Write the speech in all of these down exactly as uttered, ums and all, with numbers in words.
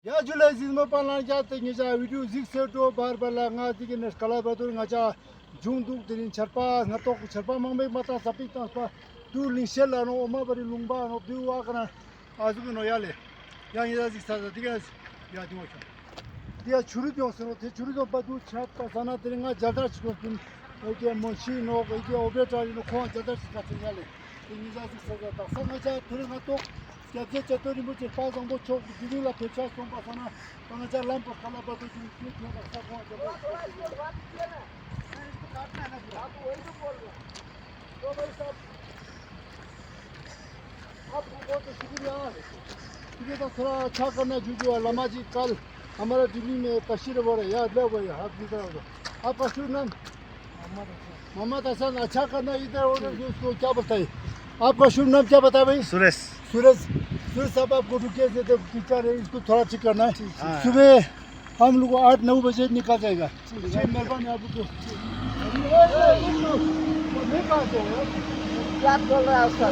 ཡ་ཇུ་ལེ་གཟིགས་མོ་པ་ལང་རྒྱ་ཏེ་ཉེ་ཞ་བི་ཌིའོ་གཟིགས་སེ་འགྲོ་བར་བར་ལ་ང་ཏེ་གི་ནེ་ཀ་ལ་བ་དུར་ང་ཅ་བྱུང་འདུག་ཏེ་རིང་ཆར་པ་སྔ་ཏོག་ཆར་པ་མང་པོ་མ་ཏང་ས་པིག་ཏང་ས་པ་དུ་ལིང་ཤེད་ལ་ནོ་འོ་མ་བ་རི་ལུང་པ་ནོ་དུ་བ་ཀ་ན་ཨ་ཟུག་གི་ནོ་ཡ་ལེ། ཡ་ཉེ་ཞ་གཟིགས་ས་ས་ཏེ་ག་ཡ་ཏེ་བ་ཁྱོ། ཏེ་ཡ་ཆུ་རུད་ཡོང་སེ་ནོ་ཏེ་ཆུ་རུད་ཡོང་པ་དུ་ཆར་པ་ས་ན་ཏེ་རིང་ང་མཇལ་དར་ཅིག་ཡོང་སྟེ་ཨེ་ཀེ་མོན་ཤི་ནོ་ཨེ་ཀེ་ཨོ་བེ་ཏྲ་རི་ནོ་ཁོང་མཇལ་དར་ཅིག་ག་ཚོད་ཡ་ལེ། ཏེ་ཉེ་ཞ་གཟིགས་ས་ས་དག་ས་ང་ཅ་ཏེ་རིང་སྔ་ཏོག་སྐྱབས་རྗེ་བཅའ་སྡོད་རིན་པོ་ཆེ་དཔལ་བཟང་པོ་མཆོག་གི་དིལླི་ལ་ཕེབས་ཤག་སོང་པ་ས་ན་ད་ང་ཅ་ལམ་པ་ཁ་ལ་པ་དོ་ཅུང་ཅུང་ཅུང་དག་ས་ཁོང་ཅ་པ། आपको बहुत शुक्रिया। शुक्रिया। थोड़ा अच्छा करना जुजू वाला माजी कल हमारा दिल्ली में तशरीफ हो रहा है, याद लो भाई, आप जिधर हो। आपका शुभ नाम? मोहम्मद हसन। अच्छा करना इधर उधर जो उसको क्या बताए? आपका शुभ नाम क्या बताए भाई? सुरेश। सुरेश। सुरेश साहब आपको रुके से तो टीचर है, इसको थोड़ा ठीक करना है। ठीक, ठीक। हाँ। सुबह हम लोग को आठ नौ बजे निकल जाएगा। ठीक है। मेहरबानी आपको। क्या बोल रहा है सर?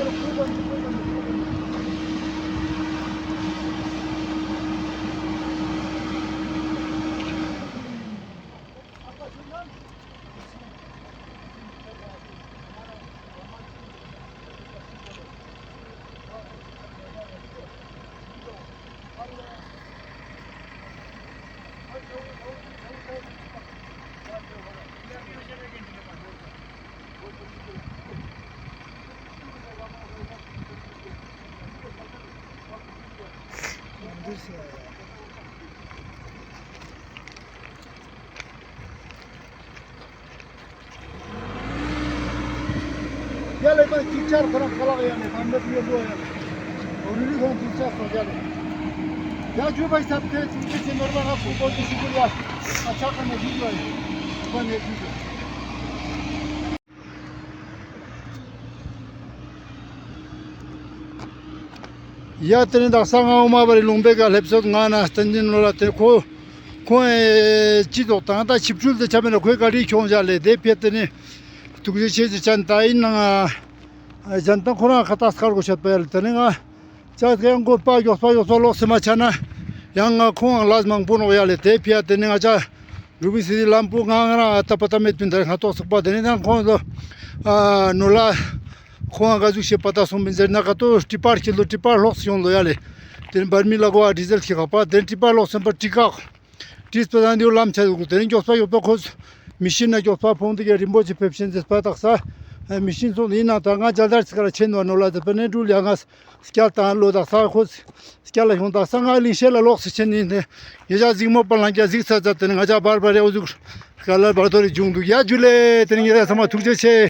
ཡ་ལེ་པ་ཅིག་ཆར་ཁོ་རང་ཁ་ལག་ཡ་ལེ་ཁང་མེད་ཡོད་འགྲོ་ཡ་ལེ། འོ་རི་རི་ཁོང་ཅིག་ཆར་སོང་ཡ་ལེ། ཡ་ཇུ་བའི་སབ་ཁེ་ཅིག་ཅིག་ཅིག་མེར་བ་ང་ཁོ་པོ་ཅིག་ཞུ་གི་ཡ། ཨ་ཆ་ཁ་ནེ་ཞུ་གི་ཡ། ཁོ་ནེ་ཞུ་གི། ཡ་ཏེ་ནེ་དག་ས་ང་འོ་མ་བ་རི་ལུང་པའི་ཀ་ལེབ་སོད་ང་ན་སྟན་ཅིན་ནོ་ལ་ཏེ་ཁོ་ཁོ་ཨེ་ཅི་ཏོག་ཏང་ད་ཆིབས་འཕྲུལ་ཏེ་ཆ་མེད་ན་ཁོའི་ཀ་རི་ཁྱོང་ཞག་ལེ་ཏེ་ཕེ་ཏེ་ནེ་ཐུགས་རྗེ་ཆེ་ཅི་ཅན་ད་ཨིན་ན་ང་ཅན་ད་ཁོ་རང་ཁ་ཏ་སྐར་གོ་ཤད་པ་ཡ་ལེ། ཏེ་ནེ་ང་ཅག་ཡང་གོ་པ་མགྱོགས་པ་མགྱོགས་པ་ལོག་སེ་མ་ཆ་ན་ཡང་ང་ཁོང་ལ་མང་པོ་ནོག་ཡ་ལེ། ཏེ་ཕི་ཡ་ཏེ་ནེ་ང་ཅག་འགྲུལ་པའི་སི་ལམ་བུ་ང་ང་རང་ཨ་ཏ་པ་ཏ་མེད་པིན་ད་ང་ཏོག་སོག་པ་ཏེ་ནེ་ཡང་ཁོང་ལོ་ཨ་ནོ་ལ་ཁོང་ག་ཟུག་ཤེས་པ་ཏ་སོང་པིན་ཟེར་ན་ཀ་ཏོ་ཊི་པར་ཁྱེར་ལོ་ཊི་པར་ལོག་སེ་ཡོང་ལོ་ཡ་ལེ། ཏེ་ནེ་བར་མི་ལ་གོ་ཨ་ཌི་ཟེལ་ཁྱེར་ཁ་པ་ཏེ་ནེ་ཊི་པར་ལོག་སེ་པ་ཊི་ཀ་ཏིས་པ་དང་དེའུ་ལམ་ཆ་དུག། དེ་རིང་མགྱོགས་པ་མགྱོགས་པ་ཁོ་མི་ཤིན་ན་མགྱོགས་པ་ཕོང་དེ་ག་རིན་པོ་ཆེ་ཕེབས་ཤེན་ཟེར་པ་དག་ས་མི་ཤིན་སོང་ཡིན་ན་ད་ང་མཇལ་དར་ཚིག་ཀ་ར་ཆེན་བ་ནོ་ལ་དེ་པ་ནེ་འགྲུལ་ཡ་ང་སྐྱལ་དང་ལོ་དག་ས་ཁོ་སྐྱལ་ལ་ཤོང་དག་ས་ང་ལིང་ཤེད་ལ་ལོག་སེ་ཆེན་ཡིན་ཏེ་ཡེ་ཇ་གཟིགས་མོ་པ་ལང་རྒྱ་གཟིགས་ས་ཙ་དེ་ནེ་ང་ཅག་བར་བར་ཡ་འུ་ཟུག་ཀ་ལ་བར་དོ་རེ་བྱུང་དུག། ཡ་ཇུ་ལེ། དེ་ནེ་ཉེ་རང་ཚང་མ་ཐུགས་རྗེ་ཆེ།